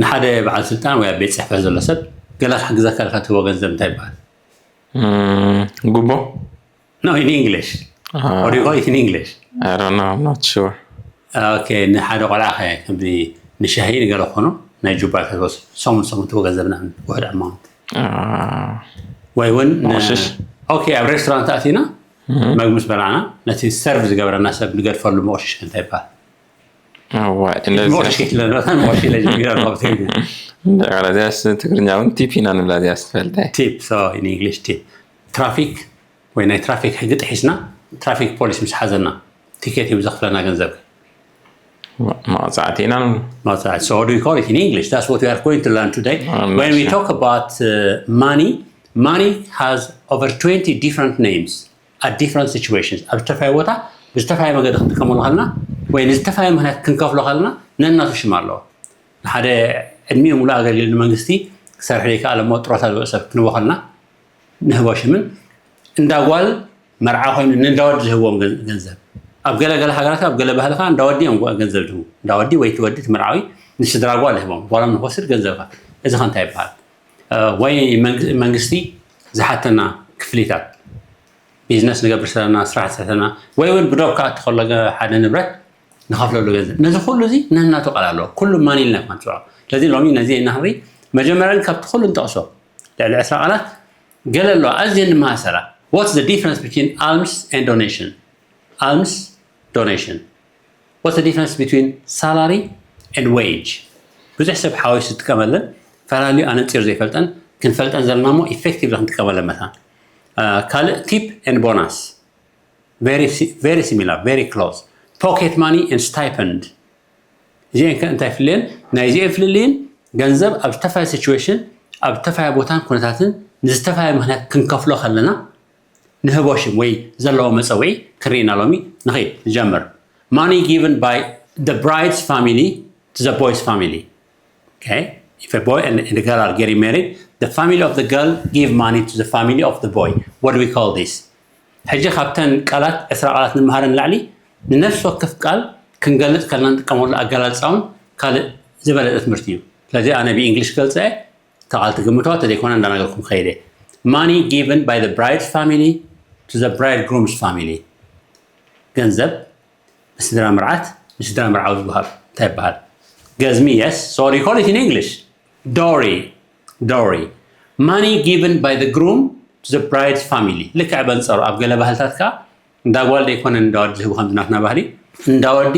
ንሓደ በዓል ስልጣን ወይ ኣብ ቤት ጽሕፈት ዘሎ ሰብ ገለ ክሕግዘካ ኢልካ ትህቦ ገንዘብ እንታይ ይበሃል? Mm, ጉቦ? No, in English. Ah, What do you call it in English? I don't know, I'm not sure. Okay, ንሓደ ቆልዓ ከ ከምዚ ንሻሂ ንገለ ኮኖ ናይ ጁባ ክትወስ ሰሙን ሰሙን ትህቦ ገንዘብ ንኣብነት ውሕድ ኣማውንት Uh, ወይ እውን ን- መቕሽሽ? ኦኬ ኣብ ሬስቶራንት ኣቲና መግቢ ምስ በላዕና ነቲ ሰርቭ ዝገበረና ሰብ ንገድፈሉ መቕሽሽ እንታይ ይበሃል? እዋ፣ እንደዚ መቕሽሽ ከይትለና መቕሽሽ ኢለ ጀሚረ። እንደ እዚኣስ ትግርኛ እውን ቲፕ ኢና ንብላ። እዚኣስ ትፈልጣ? ቲፕ in English tip። ትራፊክ ወይ ናይ ትራፊክ ሕጊ ጥሒስና ትራፊክ ፖሊስ ምስ ሓዘና ቲኬት ሂቡ ዘኽፍለና ገንዘብ መቕፃዕቲ ኢና ንብሎ። መቕፃዕቲ። So what do we call it in English? That's what we are going to learn today. Ah, When we sure. Talk about uh, money, money has over twenty different names at different situations. ኣብ ዝተፈላለየ ቦታ ብዝተፈላለየ መገዲ ክንጥቀመሉ ከለና ወይ ንዝተፈላለየ ምክንያት ክንከፍሎ ከለና ነናቱ ሽም ኣለዎ። ንሓደ ዕድሚኡ ሙሉእ ኣገልግል ንመንግስቲ ክሰርሕ ዘይከኣለ እሞ ጥሮታ ዝበኡ ሰብ ክንቦ ከለና ንህቦ ሽምን እንዳ ጓል መርዓ ኮይኑ ንእንዳ ወዲ ዝህብዎም ገን- ገንዘብ ኣብ ገለ ገለ ሃገራት ኣብ ገለ ባህልካ እንዳ ወዲ እዮም ገንዘብ ዝህቡ። እንዳ ወዲ ወይ እቲ ወዲ እቲ መርዓዊ ንስድራ ጓል ይህቦም ጓሎም ንክወስድ ገንዘብካ። እዚ ከ እንታይ ይበሃል? እ፣ ወይ መንግ- መንግስቲ ዝሓተና ክፍሊታት ቢዝነስ ንገብር ዘለና ስራሕ ዝሰተና ወይ እውን ብዶብ ክኣቲ ከሎ ገ- ሓደ ንብረት ንኸፍለሉ ገንዘብ ነዚ ኩሉ እዚ ነናቱ ቃል ኣለዎ። ኩሉ ማኒ ኢልና ክንፅዖ። ስለዚ ሎሚ ነዚ እናህሪ መጀመርያን ካብቲ ኩሉ ንጠቕሶ ልዕሊ ዕስራ ቃላት ገለ ኣለዋ ኣዝየን ዝመሳሰላ። What's the difference between alms and donation? Alms, donation. What's the difference between salary and wage? ብዙሕ ሰብ ሓዊሱ ዝጥቀመለን ፈላልዩ ኣነፂሩ ዘይፈልጠን ክንፈልጠን ዘለና እሞ ኢፌክቲቭሊ ክንጥቀመለን መታን። ካልእ ቲፕ and bonus very similar, very close. Pocket money and stipend. እዚአን ከ እንታይ ፍልልየን? ናይዚአን ፍልልይን ገንዘብ ኣብ ዝተፈላለየ ሲቹዌሽን ኣብ ዝተፈላለየ ቦታን ኩነታትን ንዝተፈላለየ ምክንያት ክንከፍሎ ከለና ንህቦ ሽም ወይ ዘለዎ መፀውዒ ክንርኢ ኢና ሎሚ። ንኸይድ ንጀምር። Money given by the bride's family to the boy's family. Okay? If a boy and, and a girl are getting married, the family of the girl give money to the family of the boy. What do we call this? ሕጂ ካብተን ቃላት ዕስራ ቃላት ንምሃረን ላዕሊ ንነፍሲ ወከፍ ቃል ክንገልፅ ከለና ንጥቀመሉ ኣገላልፃውን ካልእ ዝበለፀ ትምህርቲ እዩ። ስለዚ ኣነ ብእንግሊሽ ክገልፀ እየ። እታ ቃል ትግምትዋ ተዘይኮነ እንዳነገርኩም ከይደ። Money given by the bride's family to the bridegroom's family. ገንዘብ ንስድራ መርዓት ንስድራ መርዓዊ ዝወሃብ እንታይ ይበሃል? ገዝሚ። Yes. So what do you call it in English? Dowry. Dowry. Money given by the groom to the bride's family. ልክዕ በንፀሩ ኣብ ገለ ባህልታት ከዓ እንዳ ጓል ዘይኮነ እንዳ ወዲ ዝህቡ ከምዚ ናትና ባህሊ እንዳ ወዲ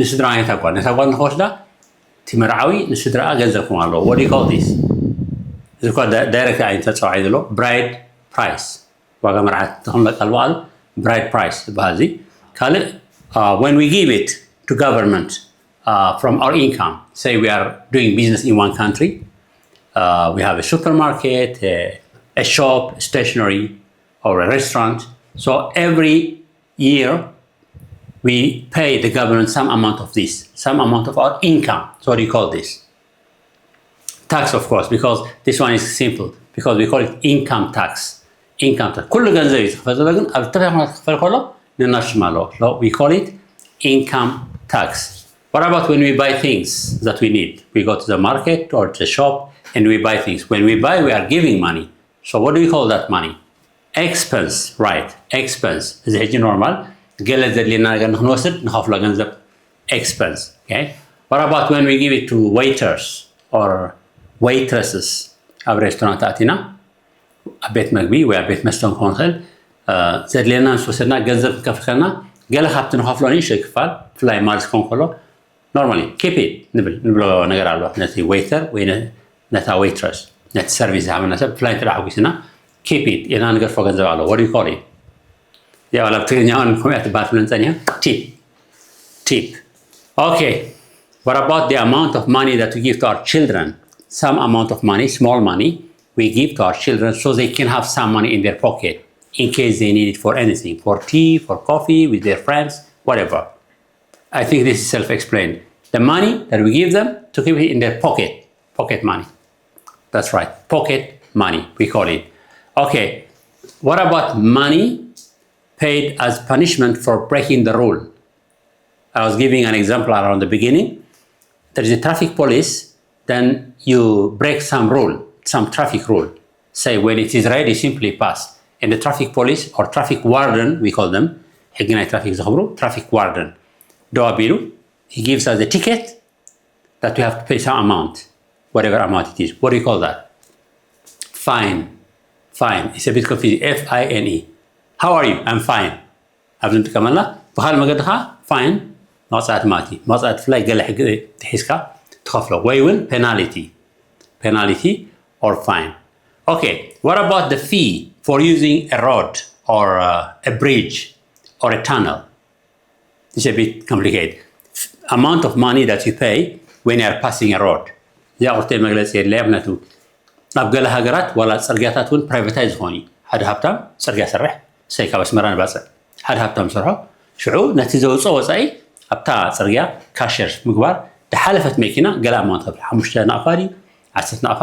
ንስድራ ነታ ጓል ነታ ጓል ንኸወስዳ እቲ መርዓዊ ንስድራኣ ገንዘብ ክህቦም ኣለዎ። What do you call this? እዚ እኳ ዳይረክት ኣይተፀዋዒ ዘሎ ብራይድ ፕራይስ ዋጋ መርዓት ተኽምለ ቃል በዓሉ ብራይድ ፕራይስ ዝበሃል እዚ ካልእ uh, when we give it to government uh, from our income, say we are doing business in one country, uh, we have a supermarket, a, a shop, stationery, or a restaurant. So every year we pay the government some amount of this, some amount of our income. So what do you call this? Tax, of course, because this one is simple, because we call it income tax. Income tax. ኩሉ ገንዘብ እዩ ዝኽፈል ዘሎ፣ ግን ኣብ ዝተፈላለዩ ኩነታት ክኽፈል ከሎ ነናቱ ሽም ኣለዎ። So we call it income tax. What about when we buy things that we need? We go to the market or to the shop and we buy things. When we buy, we are giving money. So what do we call that money? Expense, right? Expense. እዚ ሕጂ ኖርማል ገለ ዘድልየና ነገር ንክንወስድ ንኸፍሎ ገንዘብ expense. Okay? What about when we give it to waiters or waitresses? ኣብ ሬስቶራንት ኣቲና ኣብ ቤት መግቢ ወይ ኣብ ቤት መስተ ክኸውን ይኽእል ዘድልየና ምስ ወሰድና ገንዘብ ክንከፍል ከለና ገለ ካብቲ ንኸፍሎ ንእሽተይ ክፋል ብፍላይ ማልስ ክኸውን ከሎ normally keep it ንብል ንብሎ ነገር ኣሎ ነቲ ዌይተር ወይ ነታ ዌይትረስ ነቲ ሰርቪስ ዝሃበና ሰብ ብፍላይ እንተ ሓጒስና keep it ኢልና ንገድፎ ገንዘብ ኣሎ። What do you call it? ያው ኣብ ትግርኛ እውን ከምኡ እያ ትበሃል ትብለን ጸኒሐ። Tip. Tip. Okay. What about the amount of money that we give to our children? Some amount of money, small money, we give to our children so they can have some money in their pocket in case they need it for anything, for tea, for coffee, with their friends, whatever. I think this is self-explained. The money that we give them to keep it in their pocket, pocket money. That's right, pocket money, we call it. Okay, what about money paid as punishment for breaking the rule? I was giving an example around the beginning. There is a traffic police then you break some rule, some traffic rule. Say when it is red, you simply pass. And the traffic police or traffic warden, we call them, ሕጊ ናይ ትራፊክ ዘኽብሩ traffic warden ደው ኣቢሉ he gives us a ticket that we have to pay some amount, whatever amount it is. What do you call that? Fine. Fine. It's a bit confusing. F I N E. How are you? I'm fine. ኣብዚ ንጥቀመላ ብካልእ መገዲ ከዓ fine መቕፃዕቲ ማለት እዩ። መቕፃዕቲ ብፍላይ ገለ ሕጊ ተሒዝካ ትኸፍሎ ወይ እውን penalty, penalty or fine. Okay, what about the fee for using a road or uh, a bridge or a tunnel? It's a bit complicated. Amount of money that you pay when you are passing a road. እዚኣ ቁርተይ መግለፂ የድለያ። ምክንያቱ ኣብ ገለ ሃገራት ዋላ ፅርግያታት እውን privatize ዝኾኑ እዩ። ሓደ ሃብታም ፅርግያ ሰርሕ፣ ሰይ ካብ ኣስመራ ንባፅዕ ሓደ ሃብታም ሰርሖ፣ ሽዑ ነቲ ዘውፅኦ ወፃኢ ኣብታ ፅርግያ ካሸር ምግባር፣ ድሓለፈት መኪና ገለ ኣማውንት ከፍል፣ ሓሙሽተ ናቕፋ ድዩ ዓሰርተ ናቕፋ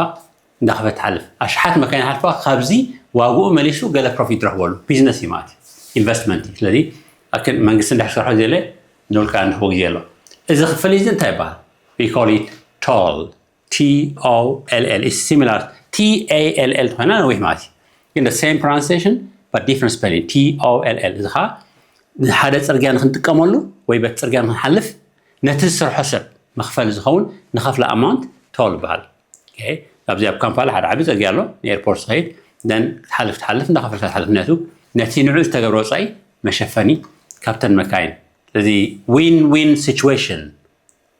እንዳኸፈት ትሓልፍ። ኣሽሓት መካይን ሓልፋ፣ ካብዚ ዋግኡ መሊሱ ገለ ፕሮፊት ዝረኽበሉ ቢዝነስ እዩ ማለት እዩ፣ ኢንቨስትመንት እዩ። ስለዚ ኣክን መንግስቲ እንድሕር ክሰርሖ ዘለ ንውልቃ እንረኽቦ ግዜ ኣሎ። እዚ ክፍል እዚ እንታይ ይበሃል? We call it toll. T O L L is similar. T A L L ተኾይና ነዊሕ ማለት እዩ። ግን the same pronunciation but different spelling. T O L L እዚ ከዓ ንሓደ ፅርግያ ንክንጥቀመሉ ወይ በቲ ፅርግያ ንክንሓልፍ ነቲ ዝሰርሖ ሰብ መኽፈሊ ዝኸውን ንኸፍለ ኣማውንት ቶል ይበሃል። Okay? ኣብዚ ኣብ ካምፓላ ሓደ ዓቢ ፅርግያ ኣሎ፣ ንኤርፖርት ዝኸይድ፣ then ትሓልፍ ትሓልፍ እንዳኸፈልካ ትሓልፍ። ምክንያቱ ነቲ ንዑ ዝተገብረ ወፃኢ መሸፈኒ ካብተን መካይን። ስለዚ win win situation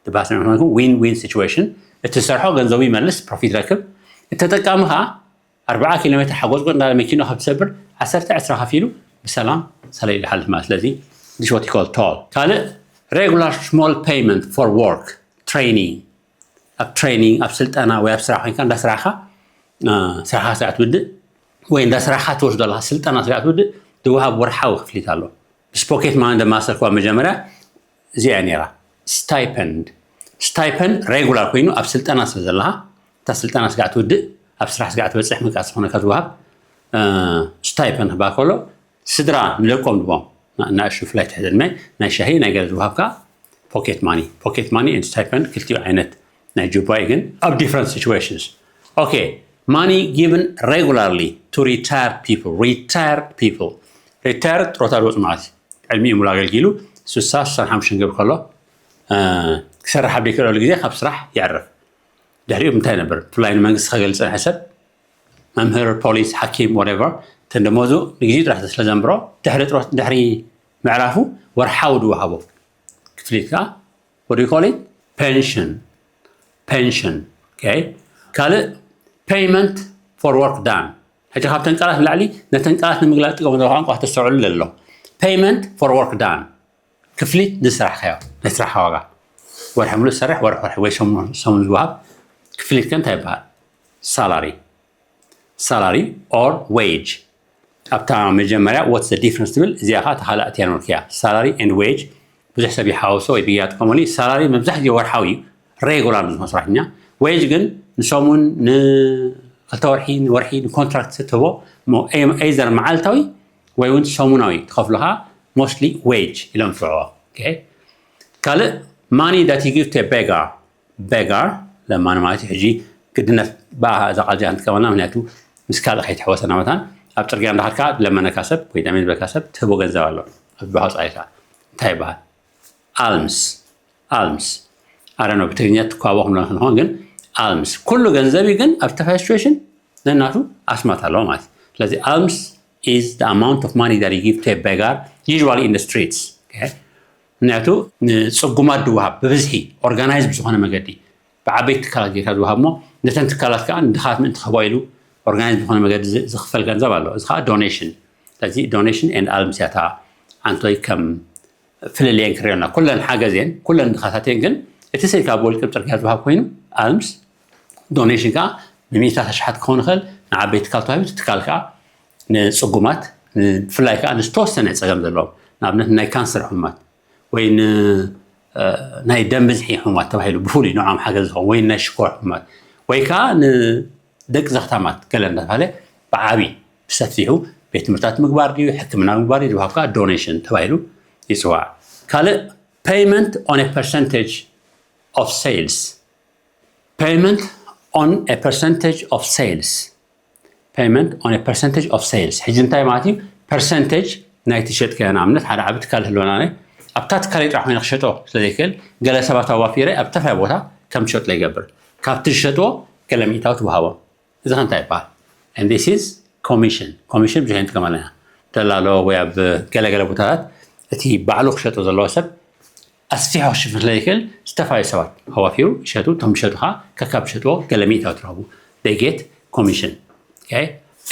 ዝበሃል ስምዒት ኮንኩም win win situation፣ እቲ ዝሰርሖ ገንዘቡ ይመልስ፣ ፕሮፊት ይረክብ፣ እቲ ተጠቃሚ ከዓ ኣርብዓ ኪሎ ሜትር ሓጎጽጎጥ እንዳበለ መኪና ካብ ዝሰብር ዓሰርተ ዕስራ ከፊሉ ብሰላም ሰለል ይሓልፍ ማለት። ስለዚ this what you call toll። ካልእ regular small payment for work training፣ ኣብ ትሬኒንግ ኣብ ስልጠና ወይ ኣብ ስራሕ ኮይንካ እንዳስራሕካ እ፣ ስራሕካ ስርዓት ውድእ ወይ እንዳስራሕካ ትወስዶ ዘለካ ስልጠና ስርዓት ውድእ ዝወሃብ ወርሓዊ ክፍሊት ኣሎ። ምስ ፖኬት ማኒ እንደማሰርኩዋ መጀመርያ እዚኣ ነይራ። ስታይፐንድ፣ ስታይፐንድ ሬጉላር ኮይኑ ኣብ ስልጠና ስለ ዘለካ እታ ስልጠና ስጋዕ ትውድእ ኣብ ስራሕ ስጋዕ ትበፅሕ ምንቃስ ዝኾነካ ዝወሃብ እ፣ ስታይፐንድ ክበሃል ከሎ ስድራ ንደቆም ድቦም ናእሹ ፍላይ ትሕት ዕድመ ናይ ሻሂ ናይ ገለ ዝወሃብካ ፖኬት ማኒ። ፖኬት ማኒ and ስታይፐንድ ክልቲኡ ዓይነት ናይ ጁባ እዩ፣ ግን ኣብ different situations። Okay, money given regularly to retired people. Retired people. Retired ጥሮታ ዝወፁ ማለት እዩ። ዕድሚኡ ሙሉ ኣገልጊሉ ስሳ ስሳን ሓሙሽተን ገብር ከሎ እ፣ ክሰርሕ ኣብ ዘይክእለሉ ግዜ ካብ ስራሕ የዕርፍ። ድሕሪኡ እንታይ ነበር? ብፍላይ ንመንግስቲ ከገልፀ ዝጸንሐ ሰብ መምህር፣ ፖሊስ፣ ሓኪም፣ whatever፣ እተን ደሞዙ ንግዜኡ ጥራሕ ስለ ዘንብሮ ድሕሪ ጥሮት ድሕሪ ምዕራፉ ወርሓዊ ዝወሃቦ ክፍሊት ከዓ what do you call it? Pension። Pension። Okay? ካልእ payment for work done። ሕጂ ካብተን ቃላት ንላዕሊ ነተን ቃላት ንምግላፅ ጥቀሙ ዘለኹ ቋንቋ ተስተውዕሉ ዘሎ። Payment for work done። ክፍሊት ንስራሕካዮ ናይ ስራሕካ ዋጋ ወርሒ ሙሉእ ዝሰርሕ ወርሒ ወርሒ ወይ ሰሙን ሰሙን ዝወሃብ ክፍሊት ከ እንታይ ይበሃል? Salary። Salary or wage። ኣብታ መጀመርያ what's the difference ትብል እዚኣ ከዓ ተካላእ እቲያ ኖርክያ። Salary and wage ብዙሕ ሰብ ይሓወሶ ወይ ብያ ጥቀመሉ። Salary መብዛሕትኡ ወርሓዊ እዩ፣ ሬጉላር ንዝኾነ ሰራሕተኛ። Wage ግን ንሰሙን ንክልተ ወርሒ ንወርሒ ንኮንትራክት ትህቦ። Either መዓልታዊ ወይ እውን ሰሙናዊ ትኸፍልኻ። Mostly wage ኢሎም ዝፅውዕዎ። ካልእ money that you give to beggar። Beggar ለማኒ ማለት እዩ። ሕጂ ግድነት ብኣ እዛ ቃል እዚኣ ንጥቀመላ፣ ምክንያቱ ምስ ካልእ ከይትሕወሰና መታን ኣብ ፅርግያ እንዳኸድካ ለመነካ ሰብ ወይ ደሜ ዝበልካ ሰብ ትህቦ ገንዘብ ኣሎ። ኣብ ብሃፃይካ እንታይ ይበሃል? Alms። Alms። ኣረኖ ብትግርኛ ትኳቦ ክንብሎ ክንኾን ግን alms ኩሉ ገንዘብ እዩ፣ ግን ኣብ ተፋይ situation ነናቱ ኣስማት ኣለዎ ማለት እዩ። ስለዚ alms is the amount of money that you give to a beggar, usually in the streets። ምክንያቱ ንፅጉማት ዝወሃብ ብብዝሒ ኦርጋናይዝ ብዝኾነ መገዲ ብዓበይቲ ትካላት ጌርካ ዝወሃብ እሞ ነተን ትካላት ከዓ ንድኻት ምእንቲ ክህቦ ኢሉ ኦርጋናይዝ ዝኾነ መገዲ ዝኽፈል ገንዘብ ኣሎ። እዚ ከዓ ዶኔሽን። ስለዚ ዶኔሽን ኤንድ ኣልምስ እያ እታ ዓንቶይ ከም ፍልልየን ክሪኦ ኣለና። ኩለን ሓገዝ እየን፣ ኩለን ድኻታት እየን። ግን እቲ ስኢልካ ብውልቂ ብፅርግያ ዝወሃብ ኮይኑ ኣልምስ ዶኔሽን ከዓ ንሚእታት ኣሽሓት ክኸውን ይኽእል። ንዓበይቲ ትካል ተዋሂቡ እቲ ትካል ከዓ ንፅጉማት ብፍላይ ከዓ ንዝተወሰነ ፀገም ዘለዎም ንኣብነት ናይ ካንሰር ሕሙማት ወይ ናይ ደም ብዝሒ ሕሙማት ተባሂሉ ብፍሉይ ንዖም ሓገዝ ዝኸውን ወይ ናይ ሽኮር ሕሙማት ወይ ከዓ ንደቂ ዘኽታማት ገለ እንዳተባሃለ ብዓብይ ብሰፊሑ ቤት ትምህርታት ምግባር ድዩ ሕክምና ምግባር ድዩ ዝወሃብ ከዓ ዶኔሽን ተባሂሉ ይፅዋዕ። ካልእ payment on a percentage of sales። Payment on a percentage of sales. Payment on a percentage of sales. ሕጂ እንታይ ማለት እዩ? Percentage ናይቲ ዝሸጥካዮ። ንኣብነት ሓደ ዓቢ ትካል ህልወና፣ ኣብታ ትካል ጥራሕ ኮይኑ ክሸጦ ስለዘይክእል፣ ገለ ሰባት ኣዋፊረ ኣብ ተፋይ ቦታ ከም ትሸጥሎ ይገብር። ካብቲ ዝሸጥዎ ገለ ሚእታዊ ትወሃቦም። እዚ ከ እንታይ ይበሃል? And this is commission. ኮሚሽን ብዙሕ ንጥቀመሉ ኢና። ደላሎ ወይ ኣብ ገለገለ ቦታታት እቲ ባዕሉ ክሸጦ ዘለዎ ሰብ ኣስፊሖ ክሽፍን ስለዘይክእል፣ ዝተፈላለዩ ሰባት ኣዋፊሩ ይሸጡ። እቶም ዝሸጡ ከዓ ከካብ ዝሸጥዎ ገለ ሚእታዊ ትረኽቡ። They get commission. Okay?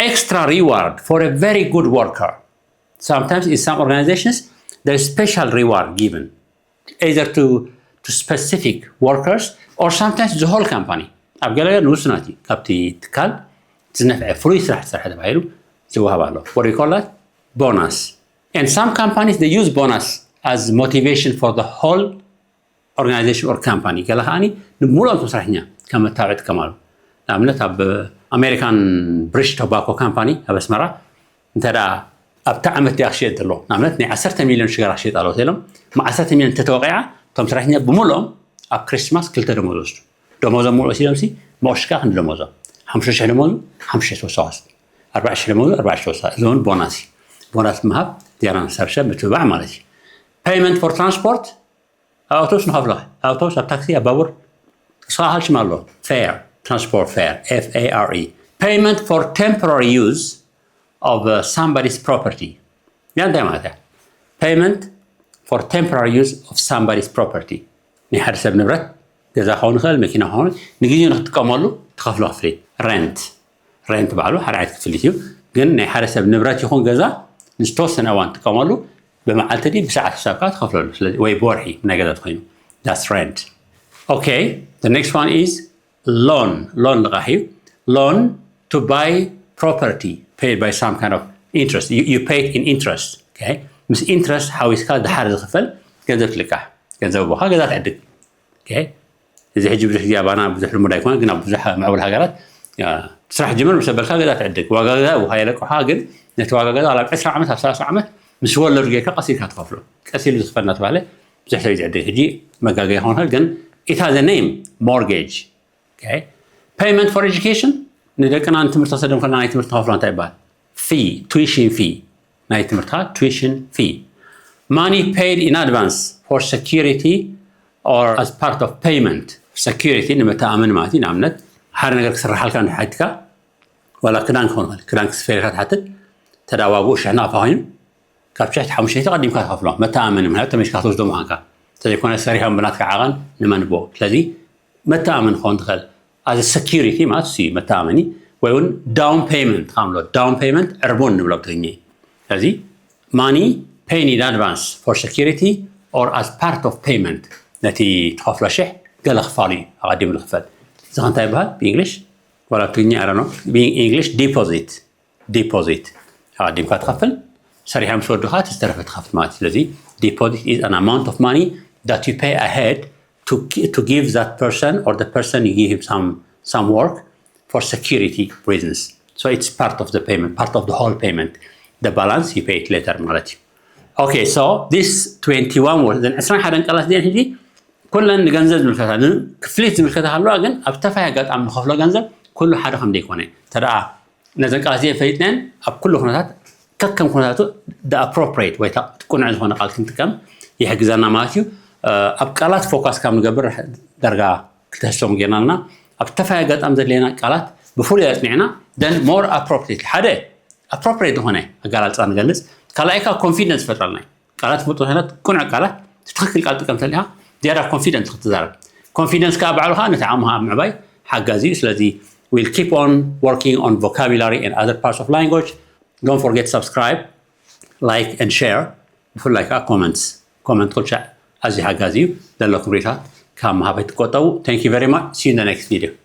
Extra reward for a very good worker. Sometimes in some organizations, there is special reward given either to, to specific workers or sometimes the whole company. ኣብ ገለ ንውሱናት እዩ፣ ካብቲ ትካል ዝነፍዐ ፍሉይ ስራሕ ዝሰርሐ ተባሂሉ ዝወሃብ ኣሎ። What do you call that? Bonus. And some companies, they use bonus as motivation for the whole organization or company. ገለ ከዓኒ ንምሉኦም እቶም ሰራሕተኛ ከም መታብዕ ይጥቀማሉ። ንኣብነት ኣብ ኣሜሪካን ብሪሽ ቶባኮ ካምፓኒ ኣብ ኣስመራ እንተ ደኣ ኣብቲ ዓመት ዲኣ ክሽየጥ ዘለዎ፣ ንኣብነት ናይ ዓሰርተ ሚልዮን ሽጋራ ክሽየጥ ኣለዎ ተሎም፣ ም ዓሰርተ ሚልዮን እንተተወቂዓ፣ እቶም ሰራሕተኛ ብምሉኦም ኣብ ክሪስማስ ክልተ ደሞዝ ወስዱ። ደሞዞም ምሉእ ወሲዶም ሲ፣ መቑሽካ ክንዲ ደሞዞም፣ ሓሙሽተ ሽሕ ደሞዙ፣ ሓሙሽተ ሽሕ ተወሳኺ ወስዱ፣ ኣርባዕተ ሽሕ ደሞዙ፣ ኣርባዕተ ሽሕ ተወሳኺ። እዚ እውን ቦናስ እዩ። ቦናስ ምሃብ ዜና ንሳብ ሰብ ምትብባዕ ማለት እዩ። Payment for transport፣ ኣብ ኣውቶቡስ ንኸፍሎ፣ ኣብ ኣውቶቡስ፣ ኣብ ታክሲ፣ ኣብ ባቡር፣ ስኻሃል ሽም ኣሎ። Fare, transport fare, F A R E. Payment for temporary use of uh, somebody's property. ያ እንታይ ማለት እያ? Payment for temporary use of somebody's property. ናይ ሓደ ሰብ ንብረት፣ ገዛ ክኸውን ይኽእል፣ መኪና ክኸውን፣ ንግዜኡ ንክትጥቀመሉ ትኸፍሎ ክፍሊት። Rent. Rent ባዕሉ ሓደ ዓይነት ክፍሊት እዩ። ግን ናይ ሓደ ሰብ ንብረት ይኹን ገዛ ንዝተወሰነ እዋን ትጥቀመሉ፣ ብመዓልቲ ድዩ ብሰዓት ሒሳብካ ትኸፍለሉ። ስለዚ ወይ ብወርሒ ናይ ገዛ ተኾይኑ፣ that's rent. Okay, the next one is loan. Loan ልቓሕ እዩ። Loan to buy property paid by some kind of interest. You, you pay it in interest. Okay? ምስ interest ሓዊስካ ድሓር ዝኽፈል ገንዘብ ትልቃሕ። ገንዘብ ኣቦኻ ገዛ ትዕድግ። Okay? እዚ ሕጂ ብዙሕ ግዜ ኣባና ብዙሕ ልሙድ ኣይኮነ፣ ግን ኣብ ብዙሕ ምዕቡል ሃገራት፣ ያ፣ ስራሕ ጅምር ምስ ኣበልካ ገዛ ትዕድግ። ዋጋ ገዛ ኣቡኻ የለቅሖ፣ ግን ነቲ ዋጋ ገዛ ኣብ ዕስራ ዓመት፣ ኣብ ሰላሳ ዓመት ምስ ወለዱ ጌርካ ቀስ ኢልካ ትኸፍሎ። ቀስ ኢሉ ዝኽፈል እናተባህለ ብዙሕ ሰብ እዩ ዝዕድግ። ሕጂ መጋገያ ክኾን ይኽእል፣ ግን it has a name, mortgage. Okay? Payment for education፣ ንደቅና ንትምህርቲ ክሰዶም ከለና ናይ ትምህርቲ ንኸፍሎ እንታይ ይበሃል? Fee, tuition fee። ናይ ትምህርትኻ tuition fee. Money paid in advance for security or as part of payment. Security ንመተኣመኒ ማለት እዩ። ንኣብነት ሓደ ነገር ክስርሓልካ እንድሕር ሓቲትካ፣ ዋላ ክዳን ክኸውን ይኽእል፣ ክዳን ክስፈየልካ ትሓትት፣ ተዳ ዋግኡ ሽሕ ናቕፋ ኮይኑ፣ ካብ ሽሕቲ ሓሙሽተ ቀዲምካ ትኸፍሎ መተኣመኒ፣ ምክንያቱ ተመሽካ ክትወስዶ ምዃንካ። እንተዘይኮነ ሰሪሖም ብናትካ ዓቐን ንመንቦ። ስለዚ መተኣመኒ ክኸውን ትኽእል፣ as a security ማለት እዩ፣ መተኣመኒ፣ ወይ እውን down payment፣ ካብ ንብሎ down payment፣ ዕርቡን ንብሎ ብትግርኛ። ስለዚ money paid in advance for security or as part of payment፣ ነቲ ትኸፍሎ ሽሕ ገለ ክፋሉ እዩ ኣቐዲሙ ዝኽፈል። እዚ ከ እንታይ ይበሃል ብእንግሊሽ? ዋላ ብትግርኛ፣ I don't know፣ ብእንግሊሽ deposit። Deposit፣ ኣቐዲምካ ትኸፍል፣ ሰሪሖም ምስ ወዱኻ እቲ ዝተረፈ ትኸፍል ማለት እዩ። ስለዚ deposit is an amount of money that you pay ahead to, to give that person or the person you give him some, some work for security reasons. So it's part of the payment, part of the whole payment. The balance you pay it later ማለት እዩ። Okay, so this twenty-one words፣ እዘን ዕስራን ሓደን ቃላት እዚአን ሕጂ ኩለን ንገንዘብ ዝምልከታ፣ ንክፍሊት ዝምልከታ ሃለዋ፣ ግን ኣብ ተፋይ ኣጋጣሚ ንኸፍሎ ገንዘብ ኩሉ ሓደ ከም ዘይኮነ፣ ተደኣ ነዘን ቃላት እዚአን ፈሊጥናየን ኣብ ኩሉ ኩነታት ከከም ኩነታቱ the appropriate ወይ እቲ ቅኑዕ ዝኾነ ቃል ክንጥቀም ይሕግዘና ማለት እዩ። ኣብ ቃላት ፎካስ ካብ ንገብር ዳርጋ ክልተ ሰሙን ጌርና ኣለና። ኣብ ተፋይ ኣጋጣሚ ዘድልየና ቃላት ብፍሉይ ኣጽኒዕና፣ then more appropriate፣ ሓደ appropriate ዝኾነ ኣገላልጻ ንገልጽ፣ ካልኣይ ከዓ ኮንፊደንስ ይፈጥረልና እዩ። ቃላት ፍጡር ኮይና ቅኑዕ ቃላት፣ ትኽክል ቃል ጥቀም ተሊኻ ዝያዳ ኮንፊደንስ ክትዛረብ። ኮንፊደንስ ከዓ ባዕሉ ከዓ ነቲ ዓቕምኻ ኣብ ምዕባይ ሓጋዚ እዩ። ስለዚ we'll keep on working on vocabulary and other parts of language. Don't forget subscribe, like and share. ብፍላይ ከዓ ኮመንትስ፣ ኮመንት ኩልሻዕ ኣዝዩ ሓጋዚ እዩ። ዘለኩም ሪታት ካብ ምሃብ ኣይትቆጠቡ። Thank you very much. See you in the next video.